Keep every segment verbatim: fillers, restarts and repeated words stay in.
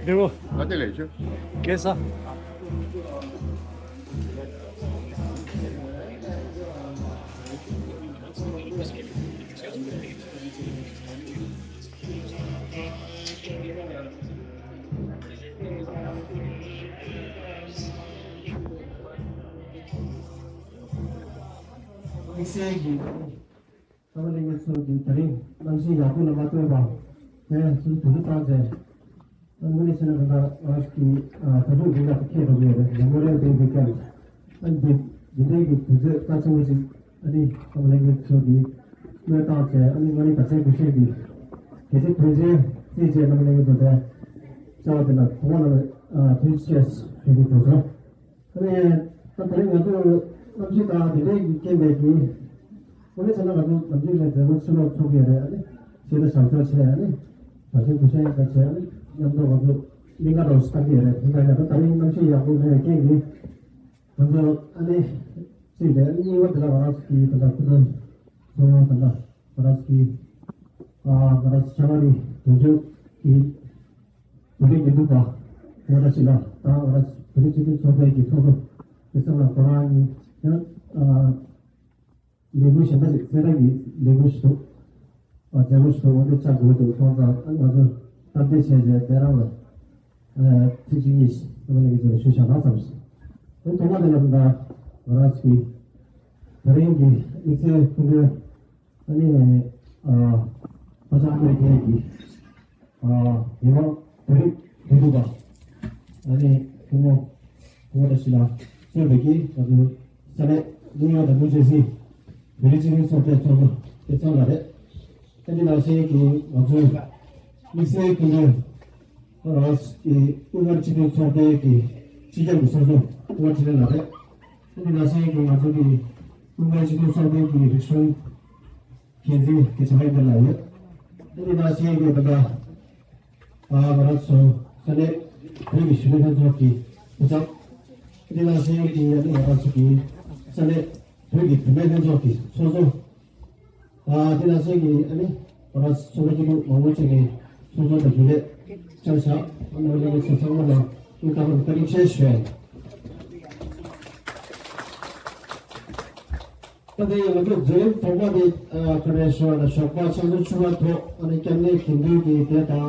འདིར་རོ། ཨ་དེ་ལས་ཆུ། གེ་ས། དམིགས་བསལ་གྱི་ཨ་མ་གླིང་པ་ཚོ་གི་ད་རིང་གནམ་གཤིས་ཡག་པོ་ལ་མ་ལྟོས་པར་དེ་ཚོ་དུས་ཚོད་བཏང་བྱས། ཨ་དངོས་གནས་བྱས་ན་ད་ལྟ་ང་གི་ཨ་ད་དུང་འདི་ལ་ཁྱེད་འགྲོ་གི་ཡོད་རེད། ལམ་བོ་རེད་དེ་འདི་ཀྱང་ཨ་འདི་འདི་འདྲའི་གི་དུས་ཚོད་རྩ་ཆེན་པོ་ཞིག་ཨ་ནི་ཨ་མ་གླིང་པ་ཚོ་གི་སྣོན་བཏང་བྱས། ཨ་ནི་ང་ནི་ད་ཆེན་དགུ་ཤེས་ཀྱི་གལ་སྲིད་དོན་ཆེན་རྩིས་བྱས་ཨ་མ་གླིང་པ་ཚོ་དེ་བྱ་བ་དེ་ལ་གོང་མ་ལ་ཨ་ཐུགས་རྗེ་ཆེ་ཞུ་གི་འདུག་སོང་། ཨ་ནི་ད་དེ་རིང་ང་ཚོ་གནམ་གཤིས་དང་དེ་འདྲའི་གི་རྐྱེན་པས་ཀྱི་དངོས་གནས་བྱས་ན་ང་ཚོ་ནམ་རྒྱུན་ནས་མཛད་སྒོ་ཕྱི་ལོགས་ཚོགས་ཀྱི་ཡོད་རེད། ཨ་ནི་ཤེས་ད་བྱང་ཆོག་བྱས། ཨ་ནི་བྱང་ཆེན་གུ་ཤ་ཡིན་ད་བྱས། ཨ་ནི་མཉམ་དུ་ང་ཚོ་གླིང་ག་འདྲ་བོ་ཞིག་བཏང་གི་ཡོད་རེད། དེ་འདྲ་ཡིན་ན་ད་དེ་རིང་གནམ་གཤིས་ཡག་པོ་མེད་པའི་རྐྱེན་གྱིས་ང་ཚོ་ཨ་ནི་གཅིག་རེད། ཨ་ནི་གཉིས་པ་དེ་ལ་ང་རང་ཚོ་གི་ད་ལྟ་སྐུ་མགྲོན་ཚོ་ད་ལྟ་ང་རང་ཚོ་གི་ཨ་ང་རང་ཚོ་ཤ་མ་རི་དོན་གཅོད་ཀྱི་བོད་རིགས་མི་འདུག་པ། ང་རང་ཞིག་ལ་ད་ང་རང་བོད་རིགས་སྤྱི་མཐུན་ཚོགས་པའི་གི་ཚོགས་གཙོ་དེ་ཚང་ལ་ཁོ་རང་གཉིས་ཡང་ཨ་ལས་འགུལ་གཞན་པ་ཞིག་སེ་ར་གི་ལས་འགུལ་ཞིག་འདུག་ཨ་མཛད་སྒོ་ཞིག་འདུག་འོ་འདི་ཆ་དགོས་འདུག་སོང་ཙང་ཨ་ང་ཚོ་སྟབས་བདེ་བྱས་བྱས་དེ་རང་ལ་ ཚིག་གཅིག་གཉིས་རྣམ་པ་གཉིས་ཀྱི་ཚོགས་ནས་ཞུ་བཞག་ན་བསམ་སོང་། དེ་ཐོག་མ་དེ་ལ་ད་ང་རང་ཚོ་གི་ད་རིང་གི་དམིགས་བསལ་སྐུ་མགྲོན་ཨ་ནི་ཨ་ཕ་ཤང་ཨ་མེ་རི་ཁའི་གི་ཨ་མི་མང་བོད་རིགས་བོད་ཕྲུག་པ་ཨ་ནི་སྐུ་ངོ་སྐུ་ངོ་བཀྲ་ཤིས་ལགས་གཙོས་པའི་གི་ང་ཚོ་ས་གནས་ནིའུ་ཡོག་དང་ནིའུ་ཇར་སི་བོད་རིགས་སྤྱི་མཐུན་ཚོགས་པའི་ཚོགས་གཙོ་དེ་ཚང་ལ་རེད། ཨ་ནི་ནང་བཞིན་གྱི་ང་ཚོའི་དམིགས་བསལ་སྐུ་མགྲོན་ང་རང་གི་དབུས་མངའ་རིས་སྤྱི་མཐུན་ཚོགས་པའི་གི་སྤྱི་ཁྱབ་ཀྱི་ཚོགས་གཙོ་དབུ་མ་འཕྲིན་ལས་ལགས་རེད། ཨ་ནི་ནང་བཞིན་གྱི་ང་ཚོ་གི་དབུས་མངའ་རིས་སྤྱི་མཐུན་ཚོགས་པའི་གི་རིག་གཞུང་འགན་འཛིན་གྱི་བྱ་བ་ཡིན་པ་ལ་ཡོད། ཨ་ནི་ནང་བཞིན་གྱི་ད་ལྟ་ང་རང་ཚོ་ས་གནས་བོད་ཀྱི་གཞོན་ནུ་ལྷན་ཚོགས་ཀྱི་སྐུ་ཚབ། ཨ་ནི་ནང་བཞིན་གྱི་ཨ་ནི་ང་རང་ཚོ་གི་ས་གནས་བོད་ཀྱི་བུད་མེད་ལྷན་ཚོགས་ཀྱི་ཚོགས་གཙོ། ཨ་དེ་ནང་བཞིན་གྱི་ཨ་ནི་ང་རང་ཚོ་ཚོགས་པ་སྐྱིད་སྡུག་མང་པོ་ཅིག་ནས་ཚོགས་གཙོ་དང་རྒྱུན་ལས་བཅར་བཞག་ཨ་ནི་ང་རང་ཚོ་ཚང་མ་ལ་སྙིང་ཐག་པ་ནས་བཀའ་དྲིན་ཆེ་ཞུ་ཡ་ཡིན། ད་ལྟ་ཡང་ང་ཚོ་མཛད་རིམ་ཐོག་མ་དེ་ཨ་ག་རེ་ཞུ་བ་ལ་ཞོགས་པ་ཕྱག་མཛོད་ཕྱུ་པ་ཐོག་ཨ་ནི་སྐྱབས་གནས་དགེ་འདུན་གྱི་སྡེ་དང་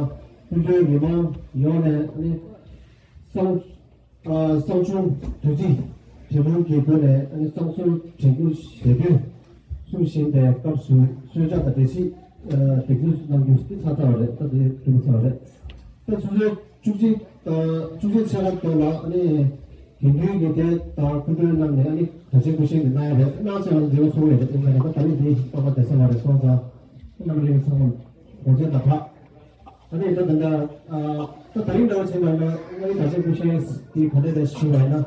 སྐུ་མགྲོན་མི་མང་ཡོངས་ནས་ཨ་ནི་གསང་གསང་ཆུང་བདུད་རྩི་འབྲས་སྤུངས་ཀྱི་སྒོ་ནས་ཨ་ནི་གསང་གསོལ་དྲན་སྐུལ་ཞལ་འདོན་གསུང་བཞིན་པའི་སྐབས་སུ་གསོལ་ཇ་དང་འབྲས་སིལ་སྡེབ་སྒྲིག་གནང་རྒྱུ་དེ་ཚར་ཚར་བ་རེད། ད་དེ་འགྲུབ་ཚར་བ་རེད། ད་ཆུ་ཚོད་བཅུ་གཅིག་དང་བཅུ་གཅིག་ཕྱེད་ཀ་དེ་ལ་ཨ་ནི་དགེ་འདུན་གྱི་སྡེ་དང་སྐུ་མགྲོན་རྣམས་ནས་ཨ་ནི་གྲྭ་ཆེན་སྐུ་གཤེགས་ཀྱི་གནང་ཡ་རེད། གནང་ཚེ་ང་ཚོ་འབྲེལ་བ་ཚོགས་ཡོད་རེད། དེ་ནས་ད་ད་རིང་འདི་སྟོན་པ་བསྡད་ས་མ་རེད། སོང་ཙང་རྣམ་པ་ལྷན་རྒྱས་ཚང་མ་དགོངས་འཇགས་དང་ཕ། ཨ་ནི་ད་ད་ད་ད་ད་རིང་འདྲ་བ་བྱས་པ་ཡིན་ན་ང་ཡི་གྲྭ་ཆེན་སྐུ་གཤེགས་དེ་ག་འདྲ་རེད་ཞུ་བ་ཡིན་ན།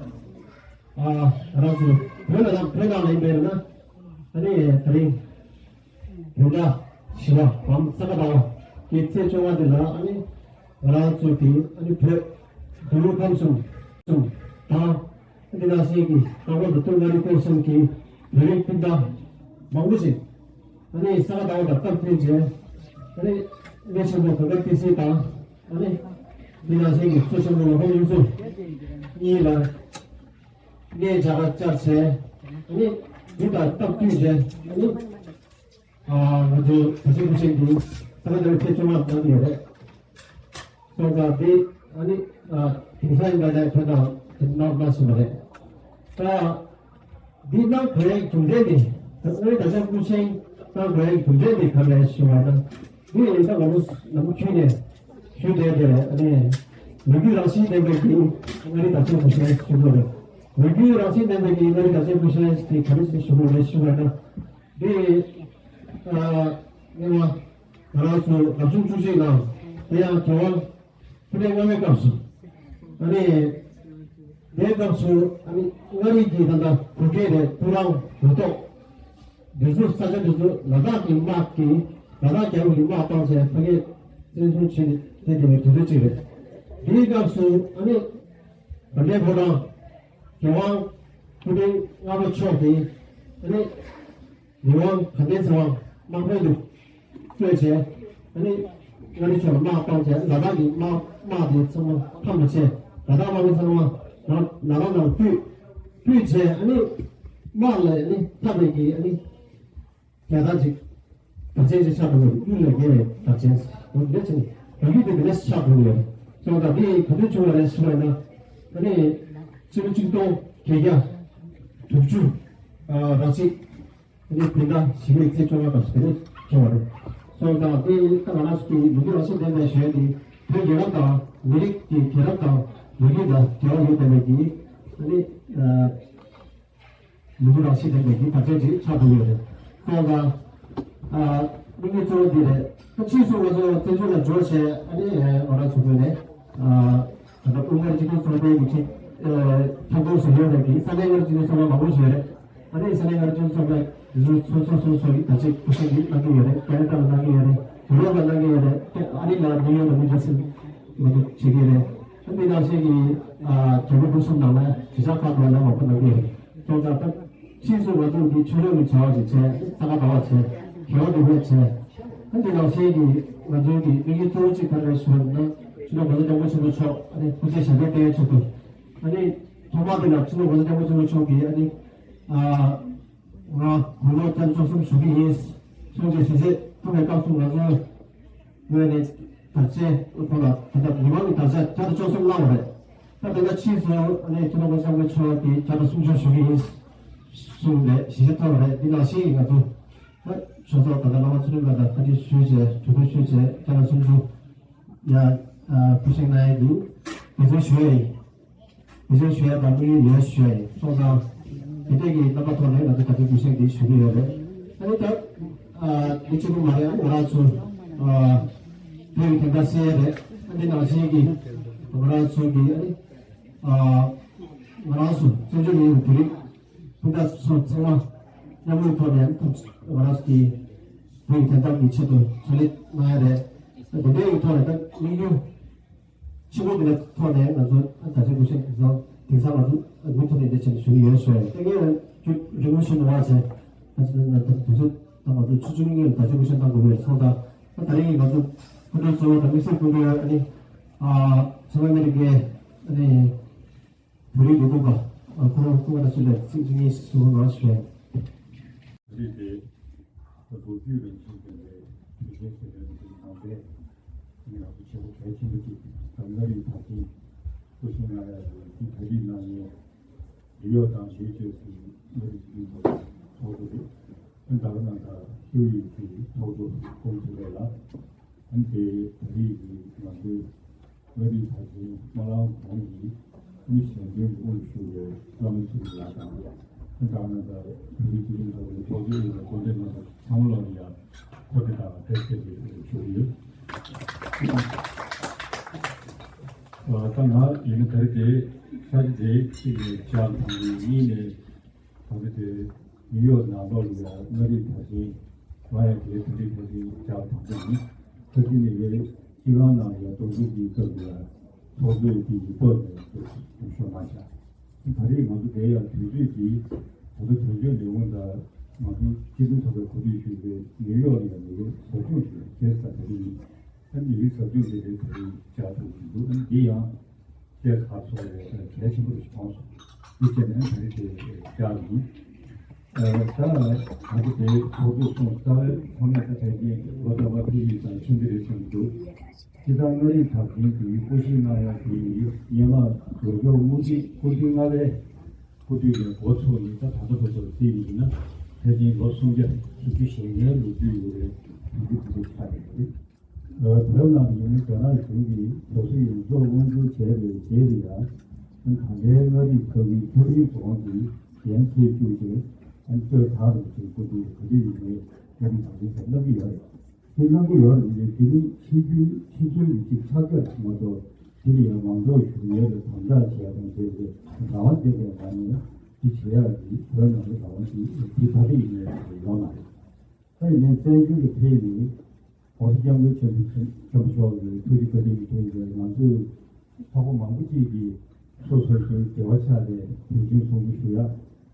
ཨ་ང་རང་ཚོ་བོད་ལ་ན་བོད་ནང་ལ་ཡིན་པས་ན་ཨ་ནི་ད་རིང་བོད་ཟླ་བཞི་པ་བམ་ས་ག་ཟླ་བ་གི་ཚེས་བཅོ་ལྔ་དེ་ལ་ཨ་ནི་ང་རང་ཚོ་དེ་ཨ་ནི་བོད་འདུལ་ཁམས་གསུམ་གསུམ་དང་། འདི་ནང་བཞིན་གྱི་ཀ་བ་ལ་སྟོད་མངའ་རིས་སྐོར་གསུམ་གྱི་བོད་རིགས་སྤུན་ཟླ་མང་པོ་ཞིག་ཨ་ནི་ས་ག་ཟླ་བ་དང་སྟབས་བསྟུན་བྱས་ཨ་ནི་གནས་ཆེན་པོ་གངས་དཀར་ཏི་སེ་དང་ཨ་ནི་འདི་ནང་བཞིན་གྱི་མཚོ་ཆེན་པོ་ལ་ཕ་ཡུལ་ཚོ་གཉིས་ལ་གནས་མཇལ་ཁ་བཅར་བྱས་ཨ་ནི་འདི་དང་སྟབས་བསྟུན་བྱས་ཨ་ནི། ང་ཚོའི་གྲྭ་ཆེན་སྐུ་གཤེགས་འདི་ས་ག་ཟླ་བའི་ཚེས་བཅོ་ལྔ་གནང་གི་ཡོད་རེད། སོང་ཙང་འདི་ཨ་ནི་དེང་སང་ཡིན་པ་ནས་ཁྱོད་དང་གནང་གནང་བཞིན་པ་རེད། ད་འདི་གནང་དགོས་ཡའི་རྒྱུ་མཚན་ནི་ད་ཨ་ནི་གྲྭ་ཆེན་སྐུ་གཤེགས་གནང་དགོས་ཡའི་རྒྱུ་མཚན་ནི་ག་རེ་ཞུ་བ་ན་འདི་ཡིན་ད་ང་ཚོ་ནམ་རྒྱུན་ནས་ཞུ་བསྡད་དེ་རེད། ཨ་ནི་ལོ་རྒྱུས་རང་བཞིན་ལྡན་པའི་གི་མངའ་རིས་གྲྭ་ཆེན་སྐུ་གཤེགས་ཞུ་དགོས་རེད། ལོ་རྒྱུས་རང་བཞིན་ལྡན་པའི་གི་མངའ་རིས་གྲྭ་ཆེན་སྐུ་གཤེགས་དེ་ག་རེ་ཞིག་ཞུ་དགོས་རེད་ཞུ་བ་ན། དེ་ཨ་ངེས་པ་ང་རང་ཚོ་རབ་བྱུང་བཅུ་གཅིག་ནང་དེ་ཡང་རྒྱལ་དབང་ཕུ་ནུ་ལྔ་པའི་སྐབས་སུ་ཨ་ནི་དེའི་སྐབས་སུ་ཨ་ནི་མངའ་རིས་ཀྱི་ད་ལྟ་བོད་སྐད་རེད། ཐུ་རང་བོད་ཐོག་འདི་ཚོ་ས་ཆ་འདི་ཚོ་ལ་དྭགས་ཀྱི་དམག་གིས་ལ་དྭགས་རྒྱལ་པོ་གི་དམག་བཏང་བྱས་ཕ་གིར་བཙན་བཟུང་བྱས་ནས་བསྡད་པའི་དུས་ཚོད་ཅིག་རེད། དེའི་སྐབས་སུ་ཨ་ནི་དགའ་ལྡན་ཕོ་བྲང་རྒྱལ་དབང་ཕུ་ནུ་ལྔ་པ་མཆོག་གིས་ཨ་ནི་ལི་ཝང་དགའ་ལྡན་ཚེ་དབང་དམག་དཔོན་དུ་བསྐོས་བྱས། ཨ་ནི་མངའ་རིས་ཕྱོགས་ལ་དམག་བཏང་བྱས། ལ་དྭགས་ཀྱི་དམག་དམག་དེ་ཚང་མ་ཕམ་པ་བྱས། ལ་དྭགས་དམག་མི་ཚང་མ་ལ་ལ་དྭགས་ནང་སྤོས་སྤོས་བྱས། ཨ་ནི་དམག་ལ་ཨ་ནི་འཐབ་པའི་གི་ཨ་ནི་རྒྱལ་དར་ཅིག་དར་ཆེན་ཅིག་ཆགས་འགྲོ་གི་ཡོད། གཡུ་ལས་བརྒལ་བའི་དར་ཆེན་འོ་འདི་ཕྱིན་ལ་གཡུ་དེ་འདི་ནས་ཆགས་འགྲོ་གི་ཡོད། སོང་ཙང་འདི་ག་དུས་བྱུང་བ་རེད་ཟེར་བ་ཡིན་ན་ཨ་ནི་ཕྱི་ལོ་ཆིག་སྟོང་བརྒྱད་བརྒྱ་དྲུག་ཅུ་རང་ཕྱེད། དེ་ནས་བོད་ཟླ་བཞི་པའི་ཚེས་བཅོ་ལྔ་སྐབས་སུ་དེ་ནས་བྱུང་བ་རེད། སོང་ཙང་དེ་ད་ང་རང་ཚོ་གི་ལོ་རྒྱུས་རང་བཞིན་ལྡན་པའི་གཞུང་དེ་བོད་རྒྱལ་ཁབ་དང་མི་རིགས་ཀྱི་རྒྱལ་རབས་དང་ལོ་རྒྱུས་དང་འབྲེལ་བ་ཡོད་པའི་གི་ཨ་ནི་ལོ་རྒྱུས་རང་བཞིན་ལྡན་པའི་གི་དར་ཆ་ཅིག་ཆགས་འགྲོ་ཡོད་རེད། སོང་ཙང་དམིགས་ཡུལ་གཙོ་བོ་འདི་རེད། ད་ཕྱིས་སུ་ང་ཚོ་བཙན་བྱོལ་ལ་འབྱོར་བྱས་ཨ་ནི་ང་རང་ཚོ་བོད་ནས་ད་ལྟ་དབུས་མངའ་རིས་སྤྱི་མཐུན་ཚོགས་པའི་གི་ཁྲིམས་ཁྲིམས་ཁང་སུ་ཡོད་པའི་གི་ས་གནས་མངའ་རིས་སྤྱི་མཐུན་ཚོགས་པ་མང་པོ་ཞིག་ཡོད་རེད། ཨ་ནི་ས་གནས་མངའ་རིས་སྤྱི་མཐུན་ཚོགས་པའི་སོ་སོ་སོ་སོ་ཡི་ད་ཅིག་སྐུ་ཞབས་ཀྱིས་གནང་གི་ཡོད་རེད། ཀེ་ན་ཌ་ལ་གནང་གི་ཡོད་རེད། ཡུ་རོབ་ལ་གནང་གི་ཡོད་རེད། ཨ་རི་ལ་ནིའུ་ཡོག་ལ་ནིའུ་ཇར་སི་ལ་ང་ཚོ་བྱེད་ཀྱི་རེད། ཨ་འདི་ནང་བཞིན་གྱི་རྒྱལ་ཁབ་ཕུན་སུམ་ནང་ལ་གཞིས་ཆགས་ཁག་ཏུ་ལ་མང་པོ་གནང་གི་ཡོད་རེད། སོང་ཙང་ད་ཕྱིས་སུ་ང་ཚོ་འདི་ཆོས་ཕྱོགས་ཀྱི་བྱ་བ་ཞིག་བྱས། ས་ག་ཟླ་བ་བྱས། རྒྱལ་བ་འདི་བས་བྱས། ཨ་འདི་ནང་བཞིན་གྱི་ང་ཚོ་གི་དམིགས་ཡུལ་གཙོ་བོ་གཅིག་ག་རེ་ཞུ་བ་ཡིན་ན་སྤྱི་ནོར་༸གོང་ས་༸སྐྱབས་མགོན་ཆེན་པོ་མཆོག་ཨ་ནི་སྐུ་ཚེ་ཞབས་པད་བརྟན་ཆེད་དུ་ཨ་ནི་ཐོག་མ་དེ་ལ་སྤྱི་ནོར་༸གོང་ས་༸སྐྱབས་མགོན་ཆེན་པོ་མཆོག་གིས་ཨ་ནི་ང་དགུང་ལོ་བརྒྱད་ཅུ་གྱ་གསུམ་བཞུགས་ཀྱི་ཡིན་གསུངས་རྗེས་ཞལ་བཞེས་ཐོབ་པའི་སྐབས་སུ་ང་ཚོའི་ངོས་ནས་ དར་ཆ་ཁོ་ལ་ད་ལྟ་མི་མང་གི་དར་ཆ་བརྒྱ་དང་བཅུ་གསུམ་བླངས་པ་རེད། ད་དེ་ལ་ཕྱིས་སུ་ཨ་ནི་སྤྱི་ནོར་༸གོང་ས་༸སྐྱབས་མགོན་མཆོག་གིས་བརྒྱ་དང་སུམ་ཅུ་ཞུ་གི་ཡིན་གསུངས་ནས་ཞལ་བཞེས་ཐོབ་པ་རེད། འདི་ནང་བཞིན་ང་ཚོ་ད་ཆོས་ཚོགས་ད་ལྟ་བླ་མ་ཚུལ་ཁྲིམས་ལགས་དང་བཀའ་འདྲི་ཞུས་བྱས་གྲོས་བསྡུར་ཞུས་བྱས་བརྒྱ་དང་སུམ་ཅུ་ཡ་ཨ་ཕུལ་བཞེངས་གནང་ཡས་ཀྱི་དེ་ཚོ་ཞུ་ཡས་ཡིན། དེ་ཚོ་ཞུ་ཡ་དང་དམིགས་ཡུལ་ཡོད་ཞུ་ཡ་ཡིན་སོང་ཙང་། དེ་འདྲས་ཀྱི་རྣམ་པ་ཐོག་ནས་ང་ཚོ་ད་ལྟའི་གུས་ཞབས་འདི་ཞུ་གི་ཡོད་རེད། ཨ་ནི་ད་ཨ་འདི་གཅིག་པུ་མ་རེད། ཨ་ནི་ང་རང་ཚོ་ཨ་བོད་ཀྱི་དོན་དག་སེལ་ཡ་རེད། ཨ་ནི་ནང་བཞིན་གྱི་ང་རང་ཚོ་གི་ཨ་ནི་ཨ་ང་རང་ཚོ་བཙན་བྱོལ་ནང་བོད་རིགས་སྤུན་ཟླ་ཚོ་ཚང་མ་མཉམ་རུབ་ཐོག་ནས་ང་རང་ཚོ་གི་བོད་ཀྱི་དོན་དག་གི་ཆེད་དུ་ཕྱག་ལས་གནང་ཡ་རེད། ཨ་དེ་འདྲས་ཀྱི་ཐོག་ནས་ད་དམིགས་ཡུལ། ཕྱི་ལོགས་ཀྱི་ཐོག་ནས་ང་ཚོ་ད་ཆ་གུས་ཞབས་དེང་སང་དེང་སང་ང་ཚོ་མུ་མཐུད་ནས་འདི་བྱས་ནས་ཞུ་གི་ཡོད་ཟེར་ཏེ་ངས་རྒྱུ་རིང་པོ་ཞུ་མི་དགོས་བྱས། ད་ཆ་ང་ཚོ་དུས་ཚོད་ད་ང་ཚོ་ཆུ་ཚོད་གཉིས་ལ་ད་ཆ་གུས་ཞབས་གནང་དགོས་པའི་ཚོགས་ད་ད་ད་རིང་ང་ཚོ་སྐུ་མགྲོན་གཙོ་བོ་དང་དམིགས་བསལ་སྐུ་མགྲོན་ཨ་ནི་ཨ་བྱང་ཨ་མི་རི་ཀའི་ཨ་ནི་བོད་རིགས་ལས་ཁུངས་པ་ཨ་ཁོང་ཁོང་ང་ཚོ་ལ་ཚིག་གཅིག་གཉིས་གསུང་རོགས་གནང་ཞུ། བོད་རིགས་དེ་ལོ་རྒྱུས་རིང་ཞིང་ལྡན་པའི་དུས་ཆེན་ཟེར་བའི་འདི་ནང་པའི་ང་ཚོ་བྱེད་སྒོ་གལ་ཆེན་པོ་ཅིག་ད་མངའ་རིས་དར་ཆེན་སྐུ་ཞབས་ལྔ་ཡ་ལ་འདི་གྲ་སྒྲིག་གནང་མཁན་ནིའུ་ཡོག་དང་ནིའུ་ཇར་སི་མངའ་རིས་སྤྱི་མཐུན་ཚོགས་པ་ཚོགས་འདུ་རེད། ཨ་ནི་ད་ག་ནང་ད་ཤེའུ་ཡི་གི་ཚོགས་གཙོ་ཁོང་ཚོ་རེད་ལ། ཨ་ནི་དེ་ད་རེས་ཀྱི་ང་ཚོའི་མངའ་རིས་དར་ཆེན་སྨོན་ལམ་གོང་གི་ཨ་ནི་ཞལ་འདོན་གྱི་དབུ་བཞུགས་པའི་བླ་མ་ཚུལ་ཁྲིམས་ལགས་དང་། ཨ་ནི་ད་ག་ནང་ད་བོད་རིགས་སྤྱི་མཐུན་ཚོགས་པའི་ཚོགས་གཙོ་ཡིན་པའི་གོ་སྒྲིག་གནང་བ་ཚང་མ་ལ་ཡང་ཁོ་དེ་དང་ཕེབས་སྐྱེལ་གྱི་ཞུ་གི་ཡོད། ཨ་ད་ང་ཡིན་ན་ད་རེས་དེ་ས་ཆ་དེ་གཅིག་ནས་བྱ་དང་པོ་གཉིས་ནས། ད་ལྟ་དེ་ནིའུ་ཡོག་ནང་ལོགས་ལ་ཡང་མངའ་རིས་དར་ཆེན་ང་ཡང་དེའི་བོད་རིགས་དར་ཆེན་བྱ་བ་དང་པོ་ཡིན། ཁ་ཅིག་ནས་ཡོད་སྤྱི་ཁང་ནང་ལ་ཡང་གདུང་སེམས་ཀྱི་སྐབས་ལ་ཡང་ཚོགས་གཙོས་དེ་ཡིག་ཐོག་ནས་འདུ་ཤོག་མ་བཞག་ད་རེས་ང་ཚོ་དེ་ཡང་དུས་ཚོད་ཀྱིས་ད་ལྟ་དོན་གཅོད་ལས་ཁུངས་དང་ང་ཚོ་སྤྱི་མཐུན་ཚོགས་པའི་གོ་སྒྲིག་ཞུས་པའི་ནིའུ་ཡོག་ལ་ཡང་མི་རེ་ཟབ་སྦྱོང་ཞུས་པ་བྱས་ས་དེ་རིང་ཨ་ནི་ཡིག་ཟབ་སྦྱོང་དེ་རེད། དེ་རིང་བཅར་ཐུབ་ཀྱི་འདུག་ཨ་ནི་འདི་ཡང་དེ་ག་སོགས་རེད། གལ་ཆེན་པོ་རེད་མཐོང་སོང་། འདི་བྱས་ནས་ཨ་ནི་དེ་རིང་དེ་བཅར་ཡིན། ཨ་ད་ང་ཚོ་དེ་ཚོགས་འདུ་སོང་ཙང་ཁོ་ནས་ད་ཕལ་ཆེར་ལོ་ཙཱ་བ་ཕེབས་ཡིག་དང་མཚུངས་ཀྱི་རེད་བསམ་གྱི་འདུག་དེ་ལྟར་མངའ་རིས་དར་ཆེན་གྱི་སྐུ་ཞབས་ལྔ་ཡ་དེ་ཡིས་སྔོན་མ་ལོ་མཆོག་དངུལ་ཁྲི་སྐུ་ཕྲེང་ལྔ་པའི་སྐུ་དུས་ནས་འགོ་ཚུགས་ནས་ད་ད་ལྟ་བར་དུ་བརྩིས་ཡིན་ན་ཕལ་ཆེར་ལོ་སུམ་བརྒྱ་བཞི་བཅུ་ཞེ་ལྔའི་ལོ་རྒྱུས་ཡོད་པའི་དུས་ཚོད་དེ་ཆགས་ཡོད་རེད། བོད་ནང་ཡིན་རྒྱ་ནག་གཞུང་གིས་བོད་སོག་ཡོངས་རྫོགས་དབང་བསྒྱུར་བྱས་པའི་རྗེས་ལ་ཡང་ད་ལྟའི་མངའ་རིས་ས་ཁུལ་ཆབ་རིམ་འཛིན་སྐྱོང་གིས་འགན་འཁྱེར་བཅུག་ཅིང་ཨ་ནི་གཙོས་དག་རུ་ཅིག་སྐུ་མདུན་ག་དུས་ཡིན་ནའི་མངའ་རིས་དར་ཆེན་ཟེར་གནང་གི་ཡོད་རེད། དེ་གནང་གི་ཡོད་རེད། དེ་ནི་ཕྱི་རྒྱུ་ཕྱི་ཚུལ་གྱི་ཅིག་ཕྱག་རྒྱ་མ་གཏོགས་དེ་ལ་ཡང་མང་ཚོགས་ཞུགས་ཡས་ལ་དམ་དྲག་བྱས་དང་བྱས་ཏེ་རང་དབང་ལྡན་པའི་ངང་ནས་དེ་བྱེད་ཡག་གི་བོད་ནང་ལ་རང་དབང་དེ་དེ་ད་ལྟ་ཡིན་ནའི་ཡོང་མ་རེད། ད་ཡིན་ནའི་བཙན་བྱོལ་དུ་ཕེབས་ནས་༸གོང་ས་༸སྐྱབས་མགོན་ཆེན་པོ་ཆེན་པོ་མཆོག་གི་ཐུགས་རྗེ་བཀའ་དྲིན་གྱི་རྐྱེན་གྱིས་ང་ཚོས་ལྷག་པ་མང་པོ་ཅིག་གིས་སོ་སོ་སོའི་འབྲེལ་བ་ཆགས་ཏེ་དུས་ཆེན་སྲུང་བརྩི་ཞུ་ཡག་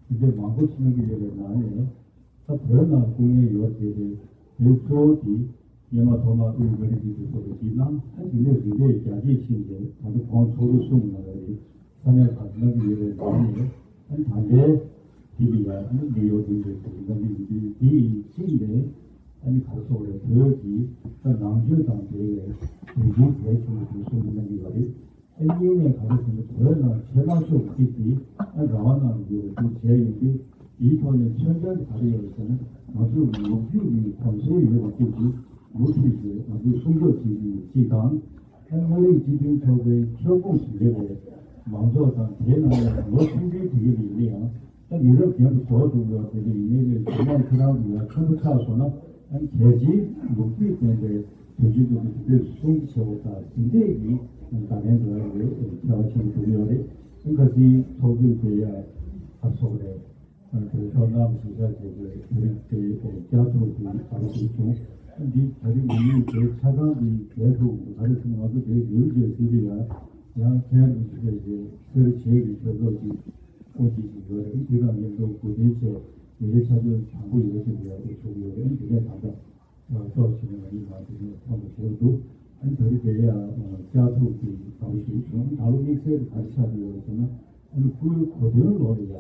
དེ་འདྲ་མང་པོ་ཞིག་གནང་གི་ཡོད་པའི་ནང་ནས། ད་བོད་ནང་སྐུ་ངལ་ཡོད་བསྡད་པའི་བོད་གཙོ་བོ་དེ་སྔོན་མ་ཐོག་མར་དབུས་མངའ་རིས་ཀྱི་སྡེ་ཚོགས་ཀྱིས་གནང་། ཨ་འདི་ནས་རིམ་པས་རྒྱ་སྐྱེད་ཕྱིན་ཏེ་ད་ལྟ་ཁོང་ཚོགས་རུ་གསུམ་ནང་ལ་རེད། ས་གནས་ཁག་གནང་གི་ཡོད་པའི་ནང་ནས་ཨ་ད་ལྟའི་དེ་ལ་ཡང་ཨ་ནི་ནིའུ་ཡོག་དེ་འདྲའི་དེ་གནང་གི་ཡོད་དུས་དེ་ཡི་གཅིག་ནས་ཨ་ནི་ག་རེ་ཟེར་དགོས་རེད། བོད་ཀྱི་ད་ནང་ཆོས་དང་འབྲེལ་བའི་དུས་ཆེན་གལ་ཆེན་པོ་དེ་གསུམ་གནང་གི་ཡོད་རེད། ཨ་གཉིས་ནས་ག་རེ་ཟེར་ན་བོད་ནང་ཆེད་མངགས་ཤོག་གཅིག་གིས་ཨ་རང་དབང་ནང་ཡོད་པ་དེ་བྱས་ཡོང་དུས་དེའི་ཐོག་ནས་མཚོན་ཆ་ག་རེ་ཡོད་ཟེར་ན་ང་ཚོ་ལོ་རྒྱུས་ཀྱི་གོམས་སྲོལ་ཡོད་པ་གཅིག་གིས་མུ་མཐུད་དེ་ང་ཚོས་སྲུང་སྐྱོབ་བྱེད་ཀྱི་ཡོད་གཅིག་དང་། ཨ་མངའ་རིས་སྤྱི་མཐུན་ཚོགས་པའི་ཁྱབ་ཁོངས་སུ་ཡོད་པའི་མང་ཚོགས་དང་དེའི་ནང་ནས་ལོ་ཆུང་ཆུང་དེ་ག་ལ་ཡིན་ན་ཡང་། ད་མི་རབས་རྒན་པ་རྫོགས་འགྲོ་བ་དེ་འདྲ་ཡིན་ནའི་ལས་ཇོ་ནང་ཁྱེད་རང་གི་ཡང་ཁྱོན་པོ་ཆགས་སོང་ན་ཨ་ནི་གལ་ཆེའི་ལོ་རྒྱུས་ལྡན་པའི་དུས་ཆེན་དེ་ཚོ་དེ་འདྲས་སྲུང་བརྩི་བྱེད་པ་དང་དེ་འདྲས་ཀྱི་བརྡ་ལན་འགྲོ་ཡ་ལས་ཁྱད་པར་ཆེན་པོ་འགྲོ་གི་ཡོད་རེད། ཨ་ཁ་སང་ཚོགས་འདུ་དེ་ཡ་ཨ་ཚོགས་རེད། ཨ་དེ་ཕྱོགས་གནང་བ་ཞིག་ཆགས་བྱས་ཏེ་དེ་རིང་དེ་བསྐྱར་ཐུག་དེ་ག་རེ་ཞིག་བྱུང་། ཨ་འདི་ད་རེས་ངེད་གཉིས་དེ་ཆ་ཚང་དེ་གལ་ཐུག་ག་རེ་ཟེར་ན་ང་ཚོ་དེ་ཡུལ་གྱི་སྲིད་དེ་ཡ་ཡང་ཁྱེད་རང་གི་ཞིག་རེད་ཅེས་སེར་བྱེས་ཀྱི་ཆོས་ཚོགས་ཀྱི། ཨོ་ཅི་ཞིག་ཡོད་རེད། དེ་དང་མཉམ་དུ་གོ་སྒྲིག་བྱས་ཡི་གེ་ཆ་ཚང་དང་པོ་ཡི་གེ་ཞིག་ཡོད་རེད་ཚུགས་ཡོད་རེད། དེ་ནས་ད་ལྟ་ཚོགས་ཞིག་ནས་ང་གཉིས་ནང་དེ་ནས་ཚོགས་འདུ་བྱས་འདུག་ཨ་ནི་ད་རེས་དེ་ཡང་བཅར་ཐུབ་ཀྱི་གང་ཞིག་བྱུང་། ད་ལོ་དམིགས་བསལ་དུ་ག་རེ་ཆགས་ཀྱི་ཡོད་རེད་ཟེར་ན། ཨ་ནི་སྐུའི་གོ་སྟོན་ལོགས་ལ་ཡང་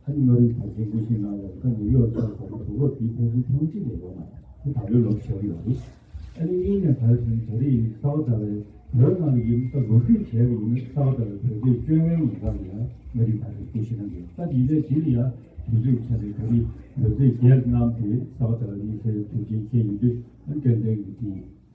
ཨ་ནི་མངའ་རིས་དར་ཆེན་སྐུ་ཞབས་གནང་ཡོད་ཀ་ནིའུ་ཡོག་ཚོགས་གོང་མ་དུས་རབས་དེའི་ཕན་ཚུན་ཐེངས་གཅིག་ལས་ཡོད་མ་རེད། དེ་ད་ལོའི་ལོ་ཞིག་ཡོད་རེད། ཨ་ནི་གཉིས་ནས་ཕར་ཕྱིན་ད་རེས་ཡིན་གསར་པ་ལྟ་བའི་བོད་ནང་ལ་ཡིན་ད་ལོ་རྒྱུས་བྱས་པ་ཡིན་ན་གསར་པ་ལྟ་བའི་བོད་སྐད་སྤྱོད་ངན་མང་དག་ལ་ཡང་མ་རིག་ད་རེས་སྐུ་ཞིག་གནང་གི་ཡོད། ད་ཡིན་ནའི་དེ་ལ་ཡང་དུས་ཚོད་ཆ་རེ་ད་རེས་བོད་ཚེས་བརྒྱད་གནང་དེ་གསར་པ་ལྟ་བའི་དམིགས་བསལ་ཐུགས་རྗེ་ཆེ་ཡིན་དུས་ཨ་ནི་ཏན་ཏན་གྱི་དེ་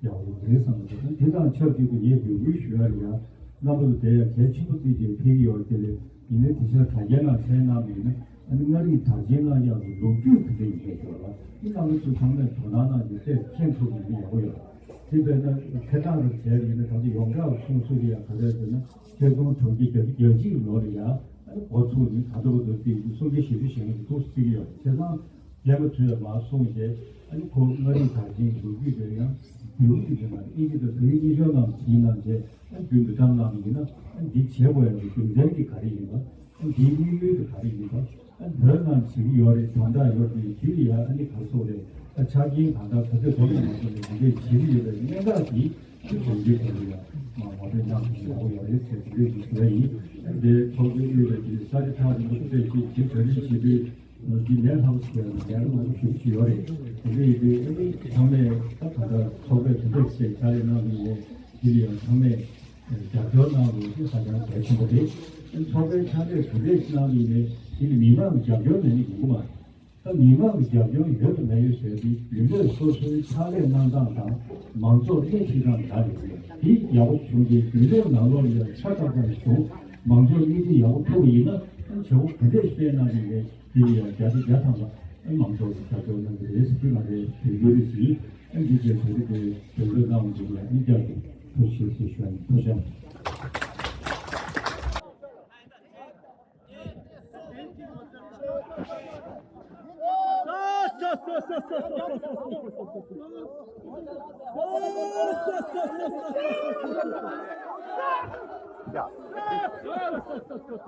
ཡག་པོ་རེད་བསམ་པ་དང་དེ་དང་ཆབས་ཅིག་ཏུ་ངས་འབོད་སྐུལ་ཞུ་ཡ་ལ་ཡང་རྣམ་པ་ཚོ་དེ་ཡང་གལ་ཆེན་པོ་བརྩིས་ཏེ་ཕེབས་ཀྱི་ཡོད་རེད། དེ་ལས་ཡིན་ནའི་དེ་ཆ་དྲ་རྒྱའི་ནང་གསན་གནང་བ་ཡིན་ན། ཨ་ནི་མངའ་རིས་གྲགས་ཅན་ལ་ཡང་ལོ་རྒྱུས་ག་འདྲ་ཡིན་པའི་སྐོར་ལ་ཨ་ནི་རྣམ་པ་ཚོ་ཚང་མས་དོ་སྣང་གནང་རྒྱུ་དེ་མཁྱེན་ཐུབ་ན་ནི་ཡག་པོ་ཡོད། དེ་བས་ན་ཐད་གཏོང་རུ་བྱས་ཡིན་ན་ད་ལྟ་ཡོངས་གྲགས་གསུང་ཚུལ་ལ་ཡང་ག་རེ་ཟེར་ན་ཆིག་སྟོང་དྲུག་བརྒྱ་བརྒྱད་ཅུ་གྱ་གཅིག་ལོ་ལ་ཡང་ཨ་ནི་འགོ་ཚུགས་ནས་ད་ལྟ་བར་དུ་དེ་གསུང་རྒྱ་ཞེ་པོ་ཞེ་པོ་འདུག་ཟེར་གྱི་ཡོད་རེད། བྱས་ཙང་། རྒན་པ་ཚོས་མར་གསུངས་རྗེས་ཨ་ནི་ཁོ་མངའ་རིས་གྲགས་ཅན་གྱི་ལོ་རྒྱུས་དེ་ཡང་བསྡུས་ཀྱི་དེ་མ་རེད། ཨིན་ཇི་དང་བོད་ཡིག་གཉིས་ཆར་ནང་བྲིས་གནང་རྗེས་ཨ་རྒྱུན་དུ་བཀྲམ་གནང་བ་ཡིན་ན་ཨ་འདི་བྱེད་དགོས་ཡག་གི་རྒྱུ་མཚན་དེ་ག་རེ་ཡིན་པ། ཨ་འདིའི་དམིགས་ཡུལ་དེ་ག་རེ་ཡིན་པ། ཨ་བོད་ནང་བྱེད་ཀྱི་ཡོད་རེད། དམ་དྲག་ཡོད་རེད། དེ་ལ་ཡང་ཨ་ནི་ག་རེ་ཟེར་དགོས་རེད། ཨ་ཆ་རྐྱེན་གང་དག་ག་ཚོད་འཛོམས་ཡོད་མ་འཛོམས་རེད། འདི་འདྲས་བྱེད་ཀྱི་ཡོད་པའི་གནད་འགག་དེ་ཚུལ་དོན་གྱི་ཐོག་ལ་ཡང་མ་ངོ་སྤྲོད་གནང་ཐུབ་ན་ཡག་པོ་ཡོད་རེད་ཟེར་དེ་འདྲས་ཀྱི་ཞུ་ཡ་ཡིན། ཨ་འདི་ཚོགས་འདུ་དབུས་པའི་དེ་ས་རི་ཐག་རིང་པོ་ཐུག་འཕྲད་ཅིག་དེ་གྲ་སྒྲིག་བྱེད་དུས། འདི་ལས་སླ་པོ་ཞིག་ཡང་ལས་སླ་པོ་ཞིག་ཡོད་རེད། དེ་འདྲ་ཡིན་དུས་ཨ་ནི་ཚང་མས་ད་ག་འདྲ་ཚོགས་པས་དེ་འདྲ་ཞིག་ཕྱག་ལས་གནང་གི་ཡོད། འདི་ལ་ཡང་ཚང་མས་རྒྱབ་སྐྱོར་གནང་རོགས་ཞེས་ཧ་ཅང་གལ་ཆེན་པོ་རེད། ཚོགས་པའི་ཕྱག་ལས་དེ་འདྲ་ཞིག་གནང་གི་ཡིན་ནའི་དེ་ནི་མི་མང་གི་རྒྱབ་སྐྱོར་མེད་ན་ཡོང་གི་མ་རེད། ད་མི་མང་གི་རྒྱབ་སྐྱོར་ཡོད་དང་མེད་ཡོད་ཟེར་དུས་རྒྱུན་ལས་སོ་སོའི་ཕྱག་ལས་གནང་སྟངས་དང་མང་ཚོགས་སྣེ་ཁྲིད་སྟངས་འདྲ་རེད། དེ་ཡག་པོ་བྱུང་རྗེས་རྒྱུན་ལས་ནང་ལོགས་ལ་ཡང་ཆ་ཚང་ཙམ་བྱུང་མང་ཚོགས་སྣེ་ཁྲིད་ཡག་པོ་ཐུབ་པ་ཡིན་ན་བྱ་བ་ག་འདྲས་སྤེལ་གནང་གི་ཡིན་ནའི། དེ་ལ་ཡང་བརྒྱ་ཆ་བརྒྱ་ཐམ་པ་མང་ཚོགས་ཀྱིས་རྒྱབ་སྐྱོར་གནང་གི་རེད་ཟེར་གྱི་ང་རའི་དོན་འཁྱོལ་རེ་ཞིག་ཨ་འདི་རྗེས་བོད་རིགས་པའི་དོན་འཁྱོལ་གནང་བ་འདི་ལ་ཨ་བསྐྱར་དུ་ཐུགས་རྗེ་ཆེ་ཞུ་ཡ་ཡིན། ཐུགས་རྗེ་ཆེ། ཡ། ཡ།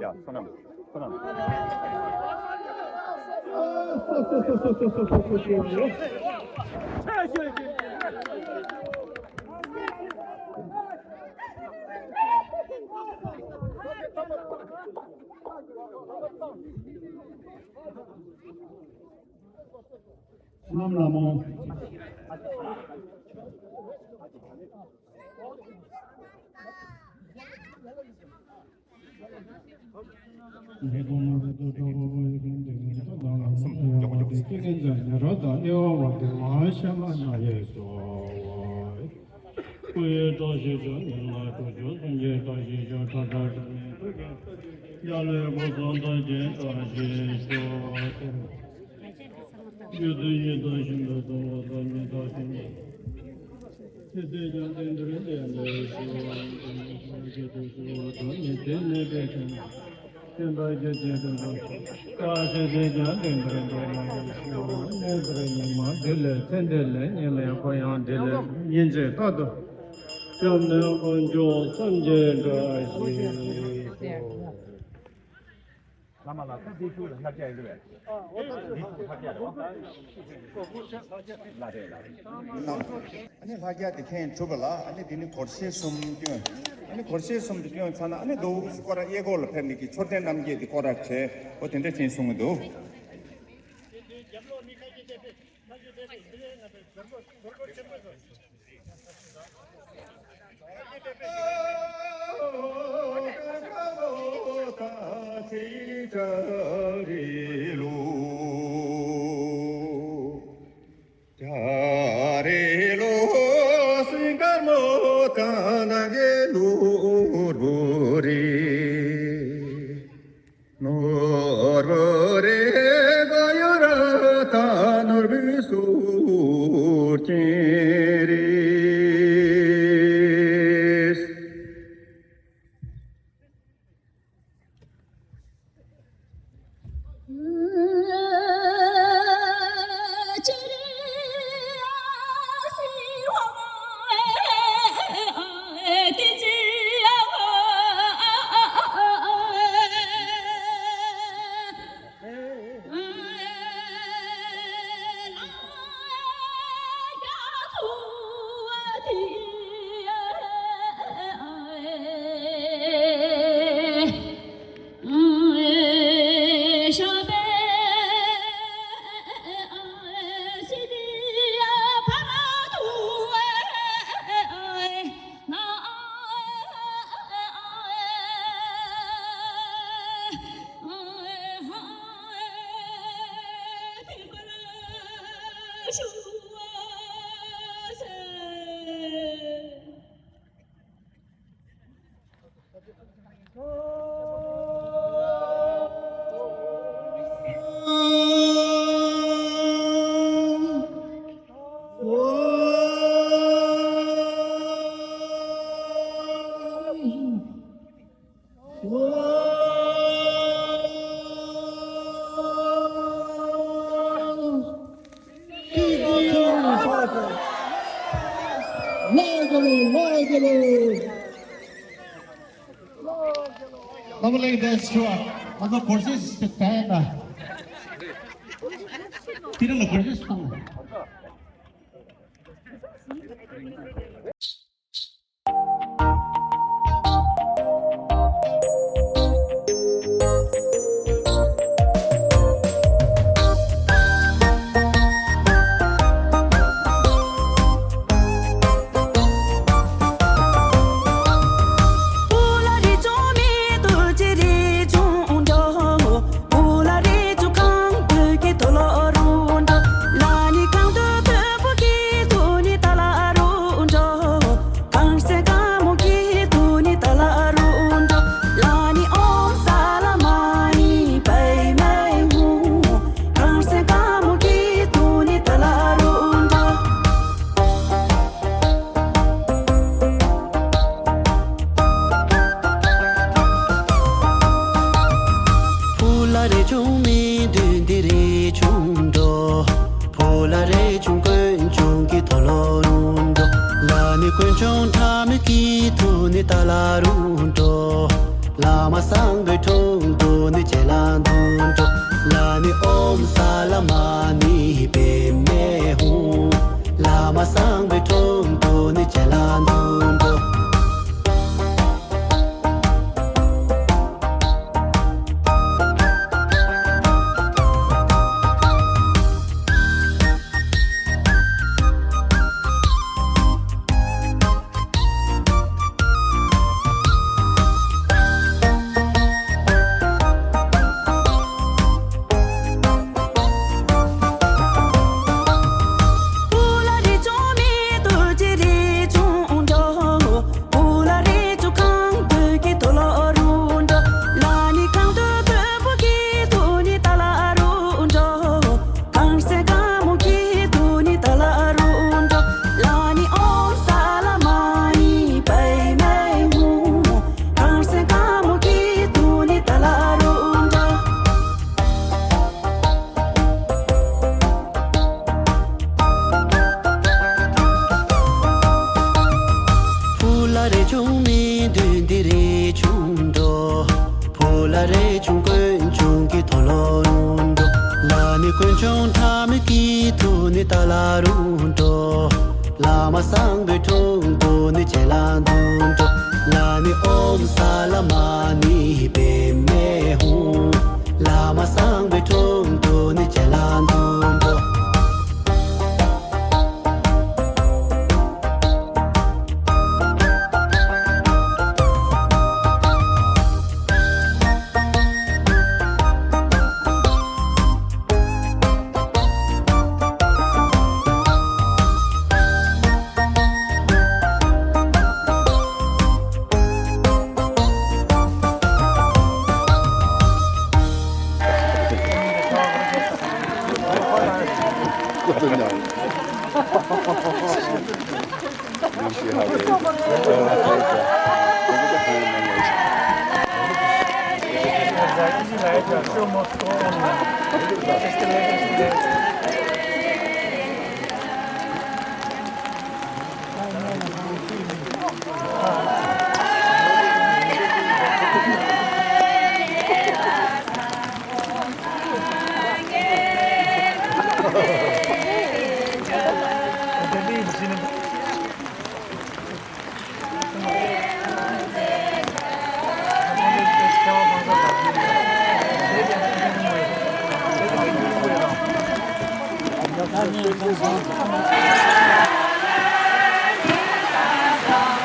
བསོད་ནམས། བསོད་ནམས། བསོད་ནམས་ལྷ་མོ། སྐུ་ཡི་བཀྲ་ཤིས་ཤོག་ཉི་མ་དྲུག་ཅུ་སུམ་བརྒྱའི་བཀྲ་ཤིས་ཤོག་ཕྲིན་ལས་རྒྱ་ལས་སྐུ་གསུམ་ཐམས་ཅད་བཀྲ་ཤིས་ཤོག་རྒྱུ་མཚན་ཉིད་དང་ཤིན་ཏུ་གསུམ་པོ་ཐ་སྙད་བདག་ཤིང་ཚེ་འདི་ཀྱང་དེ་འདིར་བདེ་ལེགས་ཤོག །ཚེ་འདི་ཀྱང་དེ་འདིར་བདེ་ལེགས་ཤོག །ཚེ་འདི་ཀྱང་དེ་འདིར་བདེ་ལེགས་ཤོག །གནས་འདིར་ཉི་མ་བདེ་ལེགས་ཚེ་བདེ་ལེགས། ཉིན་ལེགས་ཁོ་ཡང་བདེ་ལེགས། ཉིན་བྱེད་རྟག་ཏུ་སྐྱབས་གནས་དཀོན་མཆོག་སེམས་ཀྱི་བཀྲ་ཤིས་ཤོག །བླ་མ་ལ་ད་འདི་ཤུགས་ལ་ལྷ་རྒྱ་ཡིན་འདུག་བས། འདི་ཤུགས་ལྷ་རྒྱ་རེད་བ། ལ་རེད་ལ་རེད། ཨ་ནི་ལྷ་རྒྱ་དེ་མཁན་གྲུབ་པ་ལ་ཨ་ནི་དེ་ནི་སྒོར་གཞས་གསུམ་སྐྱོན། ཨ་ནི་སྒོར་གཞས་གསུམ་དེ་སྐྱོན་ཚར་ན་ཨ་ནི་རྡོ་སྐོར་ར་གཡས་སྐོར་ལ་ཕེབས་ནས་ཀྱི་མཆོད་རྟེན་རྣམ་བརྒྱད་དེ་སྐོར་ར་བྱས་འོ་དེ་འདྲ་བྱས་གསུང་གི་འདུག Double leg dance ཆུ་བ། ང་ཚོ་སྒོར་གཞས་ཤིག་བྱས་ན། དེ་རིང་ལ་སྒོར་གཞས་ཤིག་བཏང་། ཕུ་ལ་རེ་ཆུང་མི་འདུན་འདི་རེ་ཆུང་འགྲོ། ཕུ་ལ་རེ་ཆུང་ཀུན་ཆུང་གི་ཐོ་ལོ་རུ་འགྲོ། ལ་ནི་ཀུན་ཆུང་ཁྲ་མི་གི་ཐུ་ནི་ཏ་ལ་རུ་འགྲོ། བླ་མ་སངས་པའི་དྲུང་དུ་ནི་ཅེ་ལ་འདུ་འགྲོ། ལ་ནི་ཨོཾ་ས་ལ་མ་ནི་པདྨེ་ཧཱུྃ། བླ་མ་སངས་པའི་དྲུང་དུ་ནི་ཅེ་ལ་འདུ་འགྲོ། ཕུ་ལ་རེ་ཆུང་མི་འདུན་འདི་རེ་ཆུང་འགྲོ། ཕུ་ལ་རེ་ཆུང་ཀུན་ཆུང་གི་ཐོ་ལོ་རུ་འགྲོ། ལ་ནི་ཀུན་ཆུང་ཁྲ་མི་གི་ཐུ་ནི་ཏ་ལ་རུ་འགྲོ། བླ་མ་སངས་པའི་དྲུང་དུ་ནི་ཅེ་ལ་འདུ་འགྲོ། ལ་ནི་ཨོཾ་ས་ལ་མ་ནི་པདྨེ་ཧཱུྃ། བླ་མ་སངས་པའི་དྲུང་དུ་ནི་ཅེ་ལ་འདུ་འགྲོ།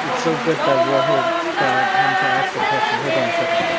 It's so good that you're here, uh, come to ask the question. Hold on a second.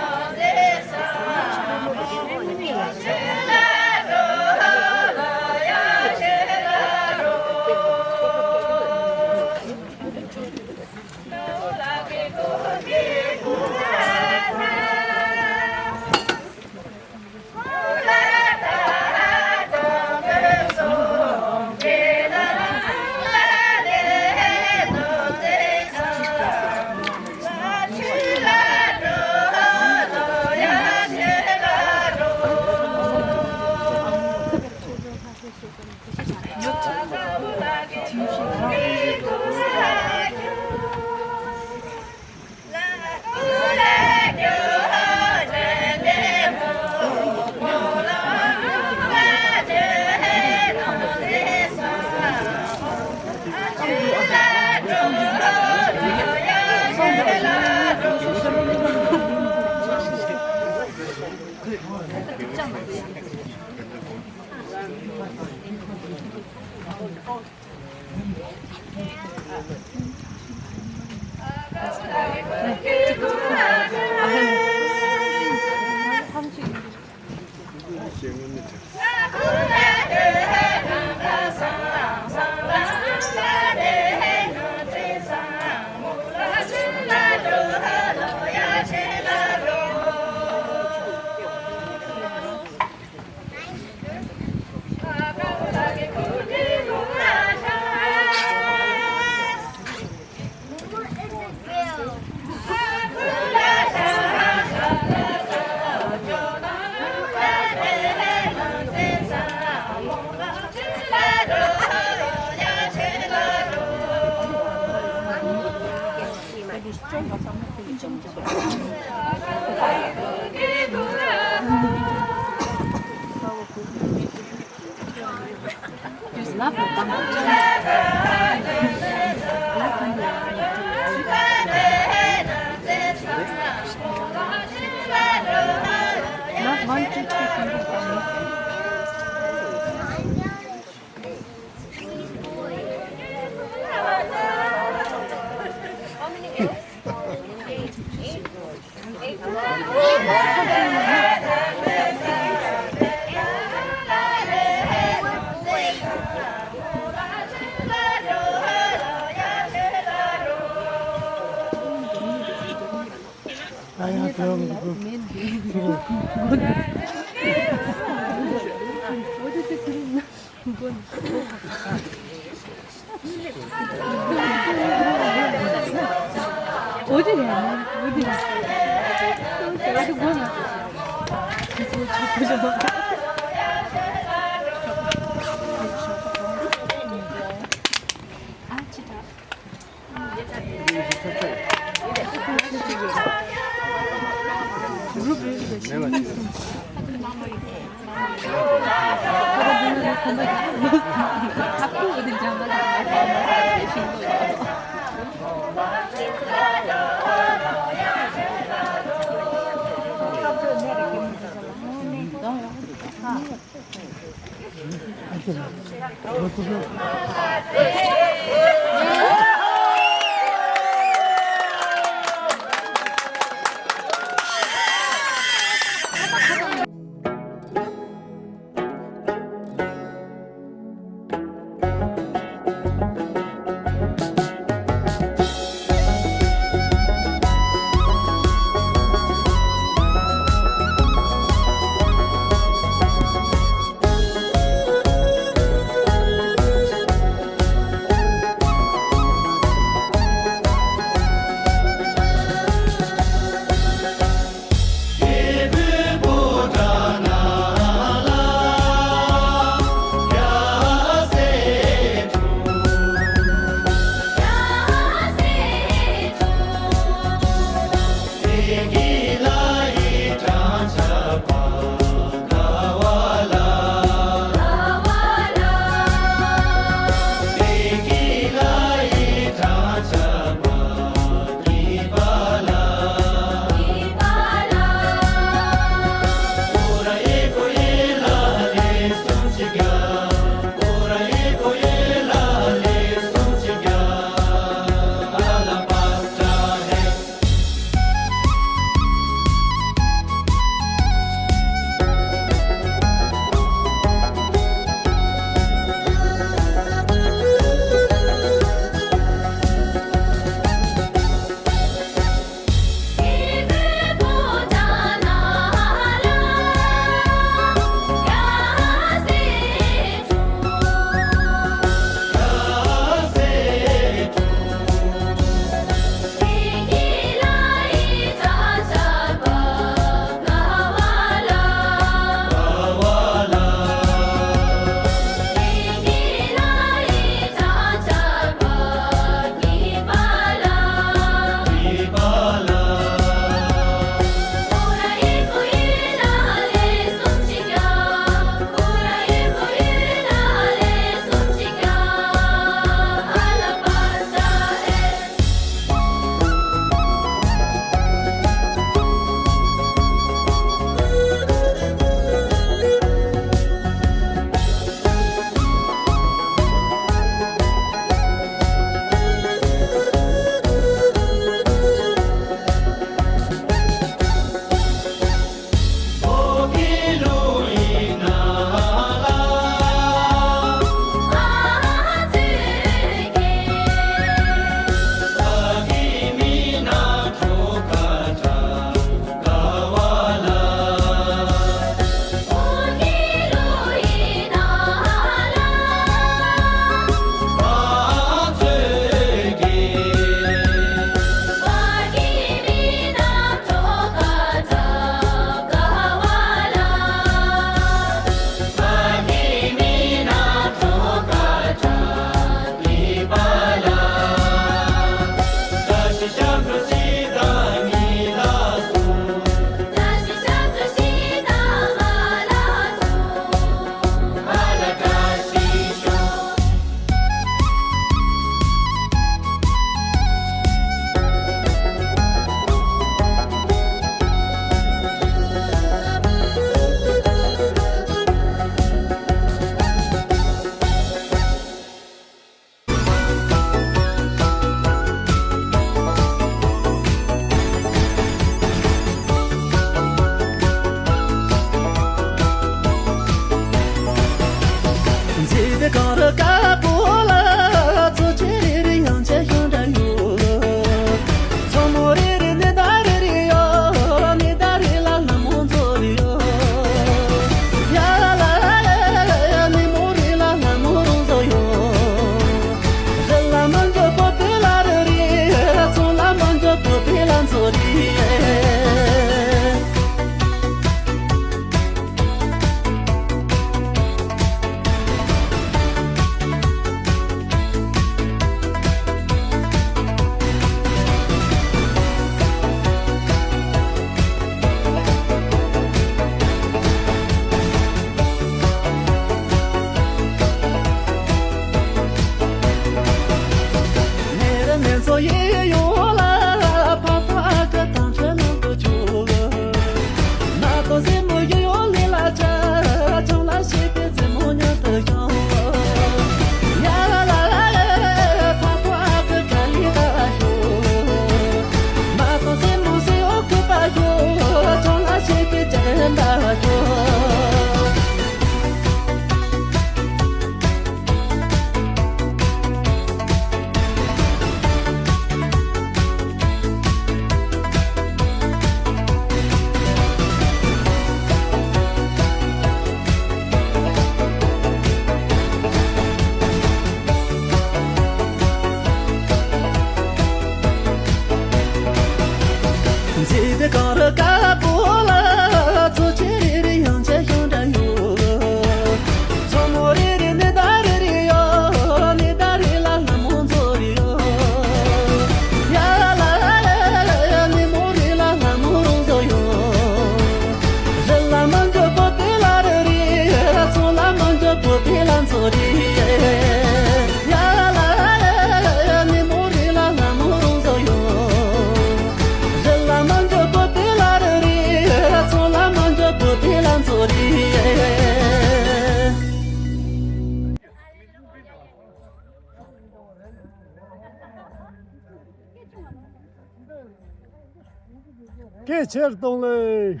ཆེ་ཆེར་གཏོང་ལེ།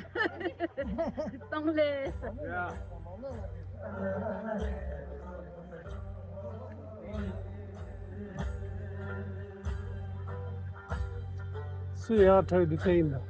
གཏོང་ལེ། སུ་ཡར་ཁྲག་འདི་བལྟས་ཡིན་ད།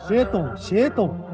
གཞས་གཏོང་། གཞས་གཏོང་།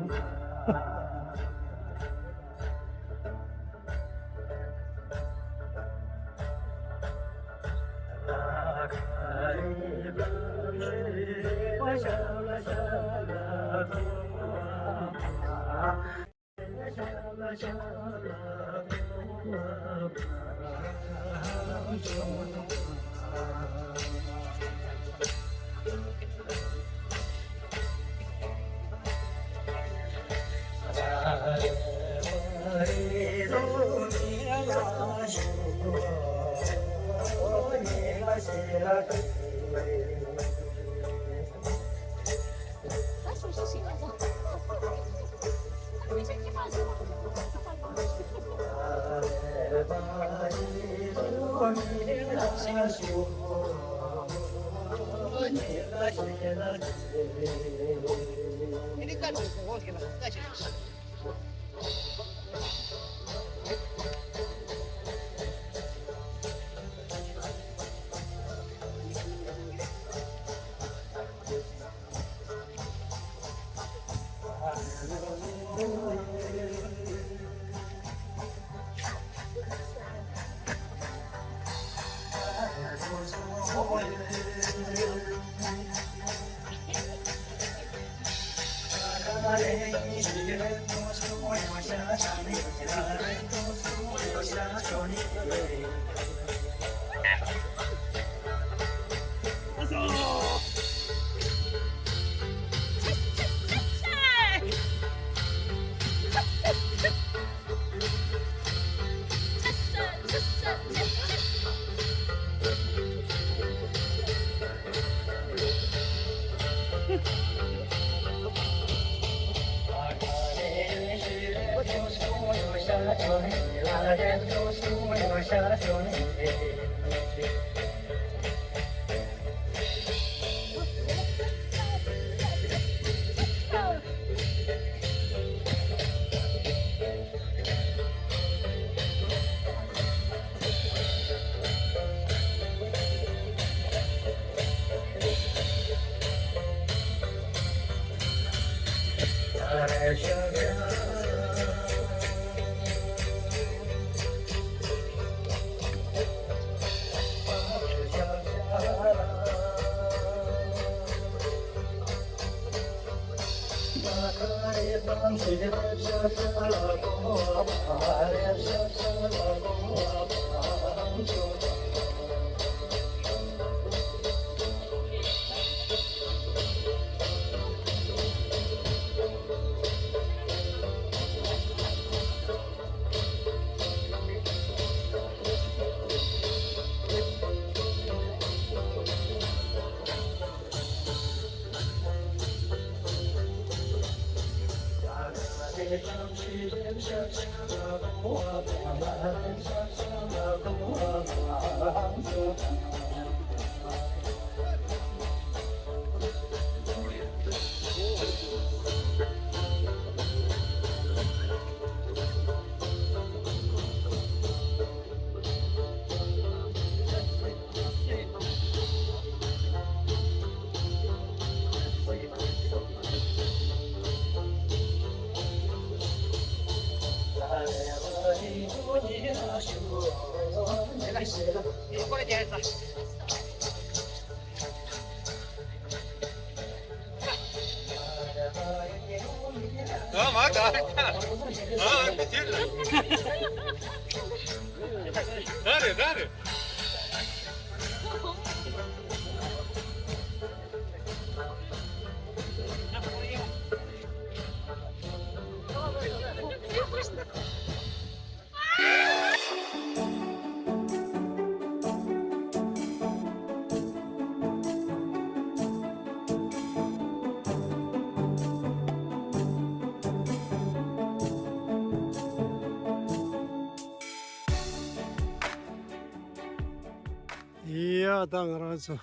ཡ་ད་ང་རང་ཚོ་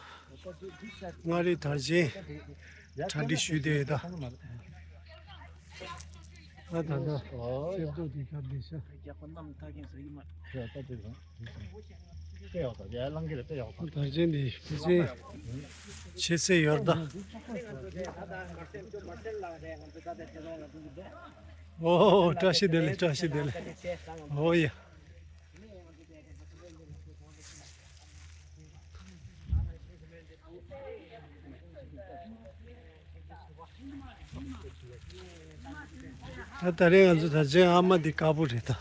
མངའ་རིས་དར་ཆེན་གྲ་སྒྲིག་ཞུས་བསྡད་ཡོད་ད། ད་ད་ད་གསེར་ཏོག་དེ་གར་བསྡད་ཤག་དར་ཆེན་དེ་ཕལ་ཆེར་ཆེ་ས་ཡོད་ད། ཨོ་བཀྲ་ཤིས་བདེ་ལེགས། བཀྲ་ཤིས་བདེ་ལེགས། ཨོ་ཡ། ད་ད་རེས་ང་ཚོ་དར་ཆེན་ཨ་མ་འདི་དཀར་པོ་རེད་ད།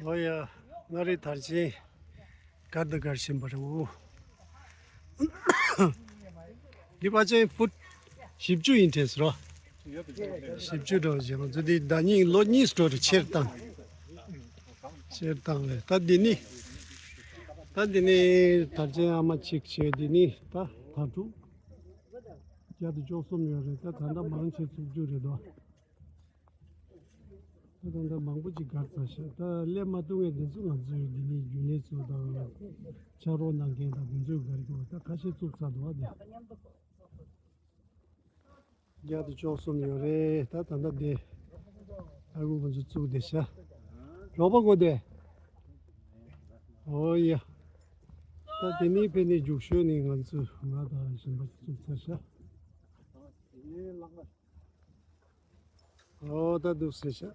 ཨོ་ཡ། མངའ་རིས་དར་ཆེན། གར་དང་གར་བཞིན་པ་རེད་འོ། འདི་ཕལ་ཆེར་ཕུཊ་བཞི་བཅུ་ཡིན་དྲན་སོང་། བཞི་བཅུ་འགྲོ་བཞིན། ང་ཚོ་འདི་ཟླ་གཉིས་ལོ་གཉིས་འགྲོ་རེད། ཆེར་བཏང་། ཆེར་བཏང་རེད། ད་འདི་ནི། ད་འདི་ནི་དར་ཆེན་ཨ་མ་གཅིག་བྱས། འདི་ནི་ད་དར་ཕྲུག་བརྒྱ་དང་བཅུ་གསུམ་ཡོད་རེད། ད་ད་ལྟ་མང་ཆེ་བཅུ་དྲུག་རེད་དོ། ད་ད་ལྟ་མང་པོ་ཅིག་གར་ཚར་ཤག་ད་སླེབས་མ་ཐུབ་མཁན་དེ་ཚོ་ང་ཚོའི་འདི་ནས་རྒྱུན་ལས་ཚོ་དང་ཕྱག་རོགས་གནང་མཁན་དང་དེ་ཚོས་གར་གྱི་འོ། ད་ཁ་ཤས་བཙུགས་ཚར་འདུག་ཨ། དེ་བརྒྱ་དང་བཅུ་གསུམ་ཡོད་རེད། ད་ད་ལྟ་དེ་ཨ་ཁུ་ང་ཚོ་བཙུགས་བསྡད་ཤག་རོགས་པ་དགོས་དེ། ཨོ་ཡ། ད་དེ་ནས་ཕེབས་ནས་རྒྱུགས་ཤོག་ནས་ང་ཚོ་ང་དང་གཞན་པ་བཙུགས་ཚར་ཤག་ཨོ་ད་འདུག་ཟེར་ཤག